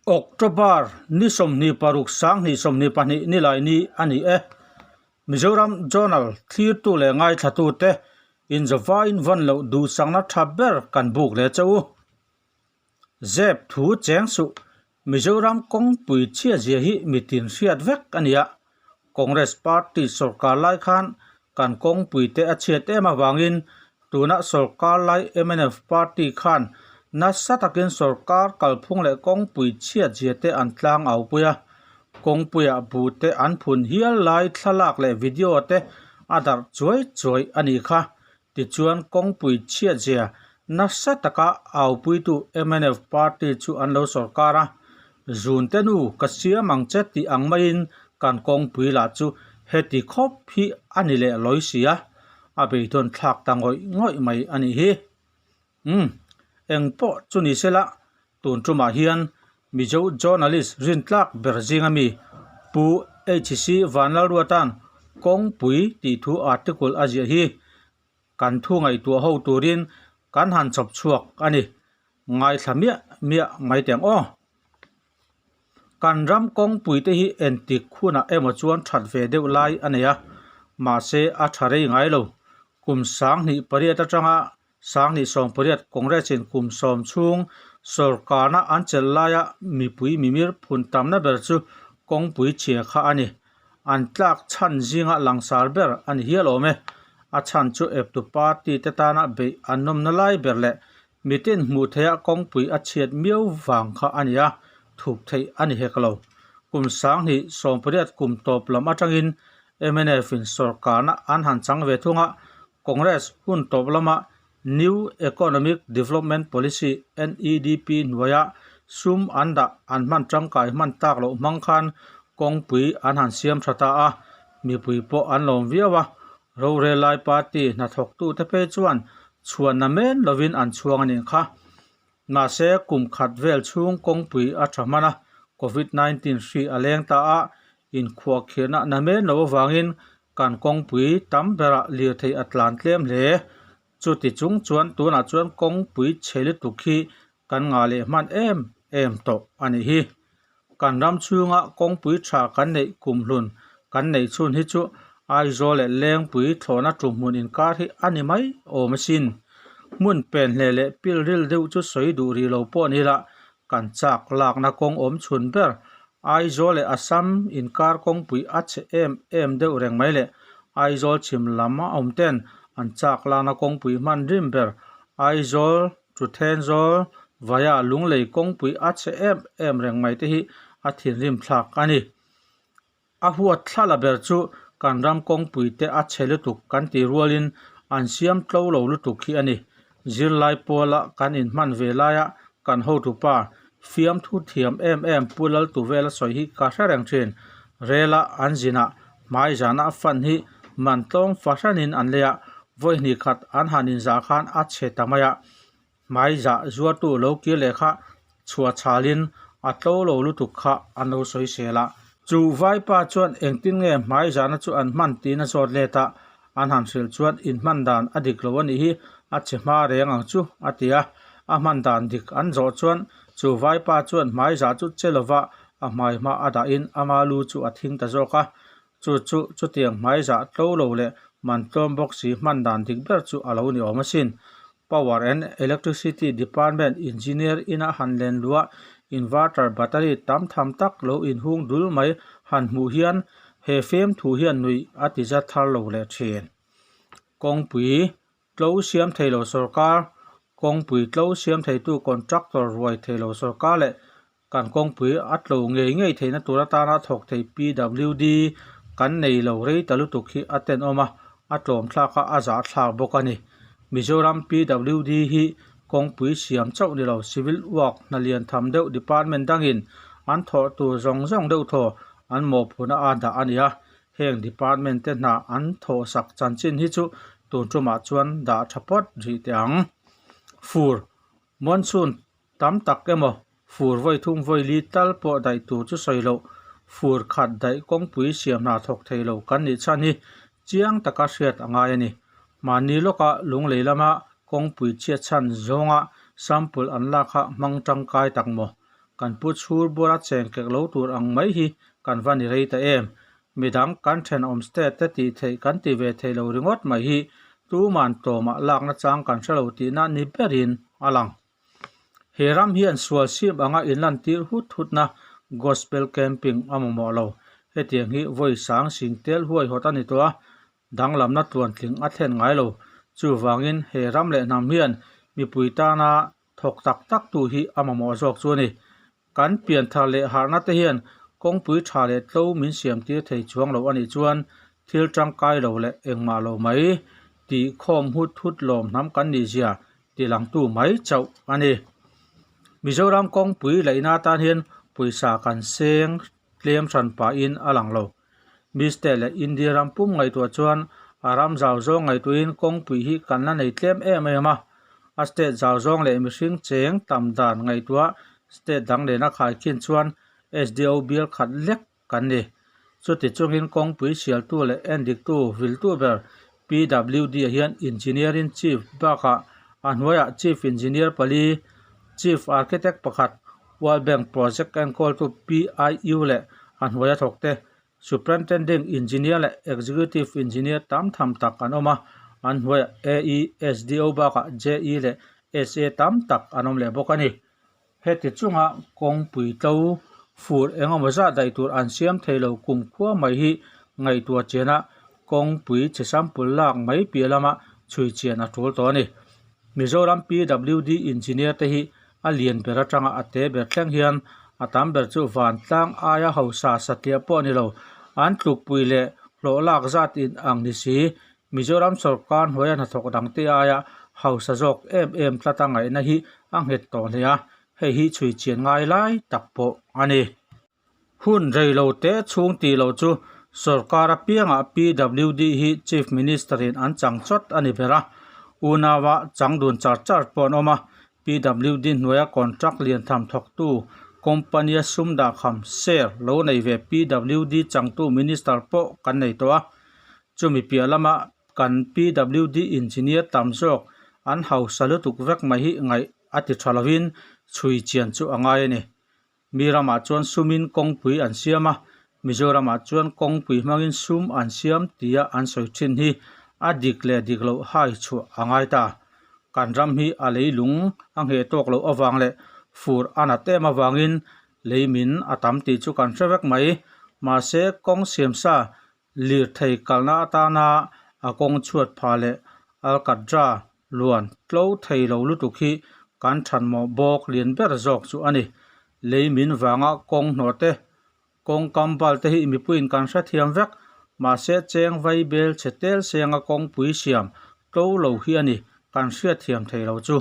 October ni 26 2022 nilai ni a ni e. Mizoram Journal thlirtu leh ngaithlatute inzawvain vawn loh duhsakna tha ber kan buk leh che u. Zep thu cheng suh, Mizoram kawngpui chhiatzia hi mitin hriat vek a ni a. Congress party sawrkar lai khan kan kawngpui te a chhiat em avangin tuna sawrkar lai mnf party khan nasa takin sawrkar kalphung leh kawngpui chhiatzia te an tlang au pui a. Kawngpuiah bu te an phun hial lai thlalak leh video te a darh chuai chuai a nih kha. Tichuan kawngpui chhiatzia nasa taka aupuitu mnf party chu an lo sawrkar a, Zunte nu ka siam ang che tih ang maiin kan kawngpui lah chu heti khawp hi a ni leh lawi si a, a beidawn thlak ta ngawih ngawih mai a nih hi. Umm, eng pawh chu ni sela, tun tumah hian Mizo journalist rintlak ber zinga mi Pu HC Vanlalruata'n kawngpui tih thu article a ziah hi kan thu ngaihtuah ho turin kan han chawp chhuak a ni. Ngaithla miah miah mai teh ang aw. Kan ram kawngpui te hi entik hunah emaw chuan that ve deuh lai a nei a, mahse a tha rei ngai lo. Kum 2008 atanga 2018 Congress-in kum sawm chhung sawrkarna an chelh laia mipui mimir phun tamna ber chu kawngpui chhia kha a ni. An tlak chhan zinga langsar ber a ni hial awm e. A chhan chu eptu party te tana beih an nawmna lai ber leh Mitin hmuh theiha kawngpui a chhiat miau vang kha a ni a, thup theih a ni hek lo. Kum 2018 kum tawp lam atangin MNF-in sawrkarna an han chang ve thung a, Congress hun tawp lama New Economic Development Policy, NEDP, hnuaia sum an dah an hman tangkai hman tak loh hmang khan kawngpui an han siam tha ta a, mipui pawh an lawm viau a, rorel lai party hnathawktute phei chuan chhuanna men lovin an chhuang a nih kha. Mahse, kum khat vel chhung kawngpui a tha hman a, Covid 19 hri a leng ta a, inkhuahkhirhna na men lo avangin kan kawngpui tam berah lirthei a tlan tlem hle. Chuti chung chuan tunah chuan kawngpui chhe lutuk hi kan ngah leh hman em em tawh a nih hi. Kan ram chhunga kawngpui tha kan neih kumhlun kan neih chhun hi chu Aizawl leh Lengpui thlawhna tumhmun inkar hi a ni mai awm asin. Hmun pen hle leh pilril deuh chu sawi duh rih lo pawh ni la, kan chak lakna kawng awm chhun ber Aizawl leh Assam inkar kawngpui a chhe em em deuh reng mai leh Aizawl chhim lam a awm ten an chak lakna kawngpui hman rim ber Aizawl Thuthenzawl vaia lunglei kawngpui a chhe em em reng mai te hi a thinrim thlak a ni. A huat thla la ber chu kan ram kawngpui te a chhe lutuk kan tih rualin an siam tlo lo lutuk hi a ni. Zirlai pawla kan inhman ve laia kan hotupa fiamthu thiam em em Pu Laltuvela sawi hi ka hre reng thin. Rela an zinah hmai zana fan hi man tlawng fahranin an lei a, vawi hnih khat an han inzah khan a chhe ta mai a, hmai zah zuartu lo kir leh kha chhuah chhalin a tlo lo lutuk kha an lo sawi sel a. Chu vaipa chuan engtin nge hmai zahna chu an hman tiin a zawt let a, an han hrilh chuan inhman dan a dik lo a nih hi a chhe hma reng ang chu a ti a, a hman dan dik an zawh chuan chu vaipa chuan hmai zah chu che lova a hmai hma a dahin ama lu chu a thing ta zawk a, chu chu chutiang hmai zah tlo lo leh man tlawm bawk si hman dan dik ber chu a lo ni awm asin. Power and Electricity Department Engineer ina han len luah inverter battery tam tham tak lo inhung dul mai han hmuh hian he fem thu hian nuih a ti za thar lo leh thin. Kawngpui tlo siam thei lo sawrkar, kawngpui tlo siam theitu contractor ruai thei lo sawrkar leh kan kawngpui a tlo ngei ngei theihna tur atana thawk thei PWD kan nei lo rei ta lutuk hi a tenawm a, a tlawm thlak a, a zahthlak bawk a ni. Mizoram PWD hi kawngpui siam chauh ni lo, civil work hna lian tham deuh department dangin an thawh tur zawng zawng deuh thaw an mawhphurhna a dah a ni a, heng department te hna an thawhsak chanchin hi chu tun tumah chuan dah tha phawt rih teh ang. Fur, monsoon, Tam tak emaw, fur vawi thum vawi li tal pawh daih tur chu sawi loh, fur khat daih kawngpui siam hna thawk thei lo kan nih chhan hi chiang taka hriat a ngai a ni. Mahni lawka lunglei lama kawngpui chhiat chhan zawnga sample an lak kha hmang tangkai tak maw? Kan pu chhur bawra cheng kek lo tur ang mai hi kan va ni rei ta em. Midang kan thenawm state te tih theih kan ti ve thei lo ringawt mai hi tuman tlawmah lakna chang kan hre lo tihna ni berin a lang. He ram hian sual sim anga inlantir hut hutna Gospel Camping a mamawh lo. Hetiang hi vawi sang sing tel huaihawt a ni tawh a, danglamna tluantling a thlen ngai lo. Chuvangin he ram leh hnam hian mipui tana thawk tak tak tu hi a mamawh zawk chu a ni. Kan pianthar leh harhna te hian kawngpui tha leh tlo min siam tir thei chuang lo a nih chuan thil tangkai lo leh engmah lo mai tih khawm hut hut lawm hnam kan nih zia ti langtu mai chauh a ni. Mizoram kawngpui laihna atan hian pawisa kan seng tlem hran pahin a lang lo. Miste leh India ram pum ngaihtuah chuan a ram zau zawng ngaihtuahin kawngpui hi kan la nei tlem em em a. A state zau zawng leh mihring cheng tam dan ngaihtuah state dang nena khaikhin chuan SDO bial khat lek kan ni. Chuti chungin kawngpui sialtu leh endiktu viltu ber PWD ah hian Engineering Chief bakah a hnuaiah Chief Engineer pali, Chief Architect pakhat, World Bank Project enkawltu PIU leh a hnuaia thawkte, Superintending Engineer leh Executive Engineer tam tham tak an awm a, an hnuaiah AE, SDO bakah JE leh SA tam tak an awm leh bawk a ni. Heti chunga kawngpui tlo fur engemaw zat daih tur an siam thei lo kumkhua mai hi ngaihtuah chiana kawngpui chhe sample lak mai piah lama chhui chian a tul tawh a ni. Mizoram PWD Engineer te hi a lian ber atanga a te ber thleng hian a tam ber chu vantlang aia hausa satliah pawh a ni lo. An tlukpui leh hlawh lak zat in ang ni si. Mizoram sawrkar hnuaia hnathawk dangte aia hausa zawk em em tlata ngaihna hi a nghet tawh hle a, hei hi chhui chian ngai lai tak pawh a ni. Hun rei lo te chhung tih loh chu sawrkar apiangah PWD hi Chief Minister in an chang chawt a ni ber a, unaua chang dun char char pawh an awm a, PWD hnuaia contract lian tham thawktu company a sum dahkham share lo nei ve PWD changtu Minister pawh kan nei tawh a, chumi piah lama kan PWD engineer tam zawk an hausa lutuk vek mai hi ngaih a ti tha lovin chhui chian chu a ngai a ni. Mi ramah chuan sumin kawngpui an siam a, Mizoramah chuan kawngpui hmangin sum an siam tia an sawi thin hi a dik leh dik loh hai chhuah a ngai ta. Kan ram hi a leilung a ngheh tawk loh avang leh fur a nat em avangin lei min a tam tih chu kan hre vek mai. Mahse, kawng siamsa Lirthei kalna atana a kawng chhuat phah leh alkatra luan tlo thei lo lutuk hi kan thanmawh bawk lian ber zawk chu a ni. Lei min vanga kawng hnawh te, kawng kam bal te hi mipuiin kan hrethiam vek, mahse cheng vai bel chhe tel senga kawngpui siam tlo lo hi a ni kan hriatthiam thei lo chu.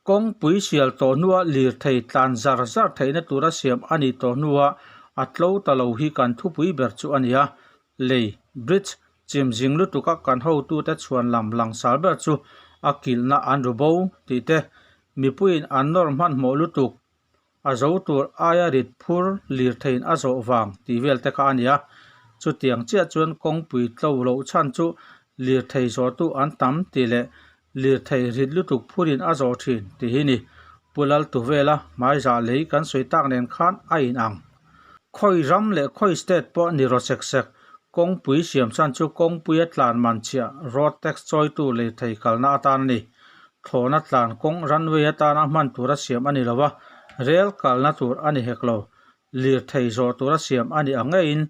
Kawngpui sial tawh hnua lirthei tlan zar zar theihna tura siam a nih tawh hnua a tlo ta lo hi kan thupui ber chu a ni a. Lei, bridge, chim zing lutuka kan hotute chhuan lam langsar ber chu a kilhna an ru bo tih te, mipuiin an nawr hmanhmawh lutuk A zo tur aia rit phur lirtheiin a zawh vang tih vel te kha a ni a. Chutiang chiah chuan kawngpui tlo loh chhan chu lirthei zawhtu an tam tih leh lirthei rit lutuk phurin a zawh thin tih hi ni. Pu Laltuvela hmaizah lei kan sawi tak nen khan a inang. Khawi ram leh khawi state pawh ni raw sek sek, kawngpui siam chhan chu kawngpuia tlan man chhiah road tax chawitu lirthei kalna atan a ni. Thlawhna tlan kawng runway atana hman tura siam a ni lo a, rel kalna tur a ni hek lo. Lirthei zawh tura siam a ni ang ngeiin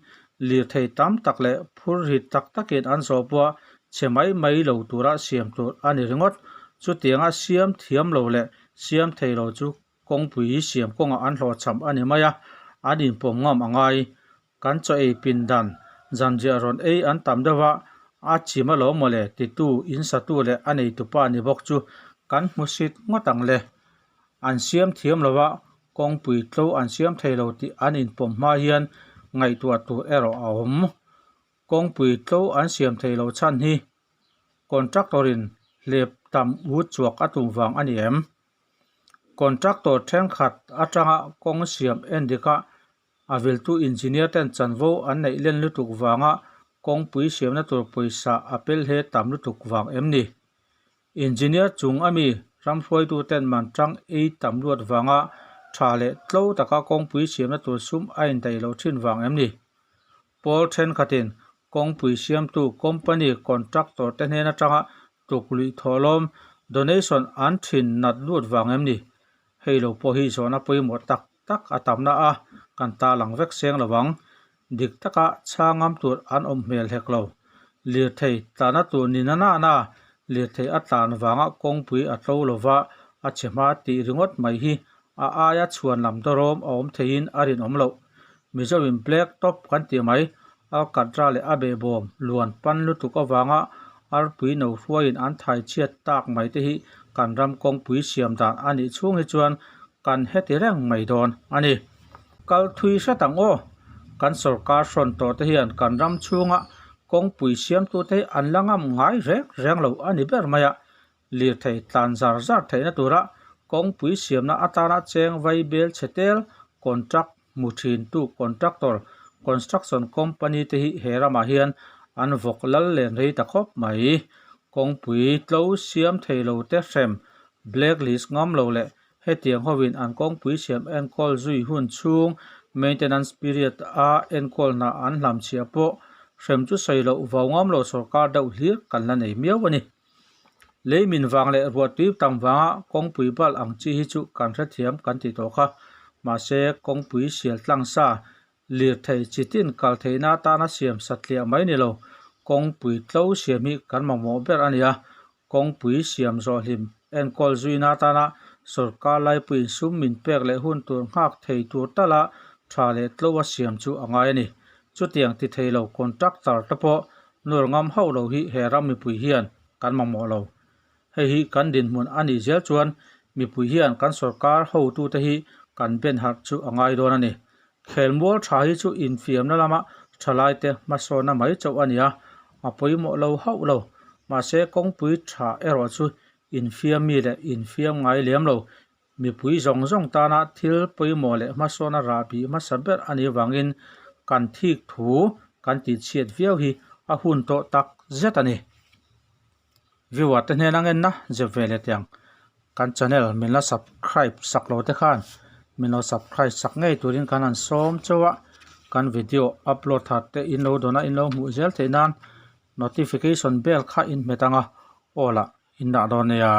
lirthei tam tak leh phur rit tak takin an zawh pawha chhe mai mai lo tura siam tur a ni ringawt. Chutianga siam thiam lo leh siam thei lo chu kawngpui siam kawngah an hlawhchham a ni mai a, an inpawm ngam a ngai. Kan chaw ei pindan zanriah rawn ei an tam deuh a, a chim alawm mawle titu in satu leh a neitupa ni bawk chu kan hmu sit ngawt ang le. An siam thiam lo a, kawngpui tlo an siam thei lo tih an inpawm hma hian ngaihtuah tur erawh a awm. Kawngpui tlo an siam thei lo chhan hi contractor in hlep tam ut chuak a tum vang a ni em? Contractor thenkhat atanga kawng siam endika A viltu engineer ten chanvo an neih len lutuk vanga kawngpui siamna tur pawisa a pel he tam lutuk vang em ni? Engineer chung ami ramhruaitu ten man tang ei tam luat vanga Tha leh tlo taka kawngpui siamna tur sum a indaih loh thin vang em ni? Pawl thenkhatin kawngpui siamtu company contractor te hnen atanga tukluih thawhlawm, donation, an thin nat lut vang em ni? Hei lo pawh hi zawhna pawimawh tak tak a tamna a, kan ta lang vek seng lo ang. Dik taka chhangam tur an awm hmel hek lo. Lirthei tlana tur ni na nana lirthei a tlan vanga kawngpui a tlo lova a chhe hma tih ringawt mai hi a aia chhuan lam dawrawm a awm theiin a rinawm loh. Mizoin black top kan tih mai, Alkatra leh a behbawm luan pan lutuk avanga arpui no hruaiin an thai chhiat tak mai te hi kan ram kawngpui siam dan a nih chhung hi chuan kan heti reng mai dawn a ni. Kal thui hret ang aw. Kan sorkar hrawn tawh te hian kan ram chhunga kawngpui siamtute hi an la ngam ngai reng reng lo a ni ber mai a. Lirthei tlan zar zar theihna tura kawngpui siamna atana cheng vai bel chhe tel contract hmu thintu contractor, construction company te hi he ramah hian an vawk lal len rei ta khawp mai. Kawngpui tlo siam thei lo te hrem blacklist ngam lo leh Hetiang hovin an kawngpui siam enkawl zui hun chhung, maintenance period, a enkawl hna an hlamchhiah pawh hrem chu sawi loh vau ngam lo sorkar deuh hlir kan la nei miau a ni. Lei min vang leh ruahtui tam vanga kawngpui bal ang chi hi chu kan hrethiam kan ti tawh kha. Mahse, kawngpui sial tlang sa Lirthei chi tin kal theihna atana siam satliah mai ni lo, kawngpui tlo siam hi kan mamawh ber a ni a. Kawngpui siam zawh hlim enkawl zuina atana sorkar laipuiin sum min pek leh hun tur nghak thei tur tala tha leh tlo a siam chu a ngai a ni. Chutiang ti thei lo contractor te pawh nur ngam hauh lo hi he ram mipui hian kan mamawh lo. Hei hi kan dinhmun a nih zel chuan mipui hian kan sorkar hotute hi kan ben harh chu a ngai dawn a ni. Khelmual tha hi chu infiamna lama thalaite hmasawnna mai chauh a ni a, a pawimawh lo hauh lo. Mahse kawngpui tha erawh chu infiam mi leh infiam ngai lem lo. Mipui zawng zawng tana thil pawimawh leh hmasawnna rahbi hmasa ber a nih vangin kan thik thu kan tihchhiat viau hi a hun tawh tak zet a ni. Viewer te hnena ngenna zep ve leh tiang kan channel min la subscribe sak lo te khan min lo subscribe sak ngei turin kan han sawm chauh a kan video upload thar te in lo dawn a in lo hmuh zel theih nan notification bell kha in hmet ang a aw lah in dah dawn nia.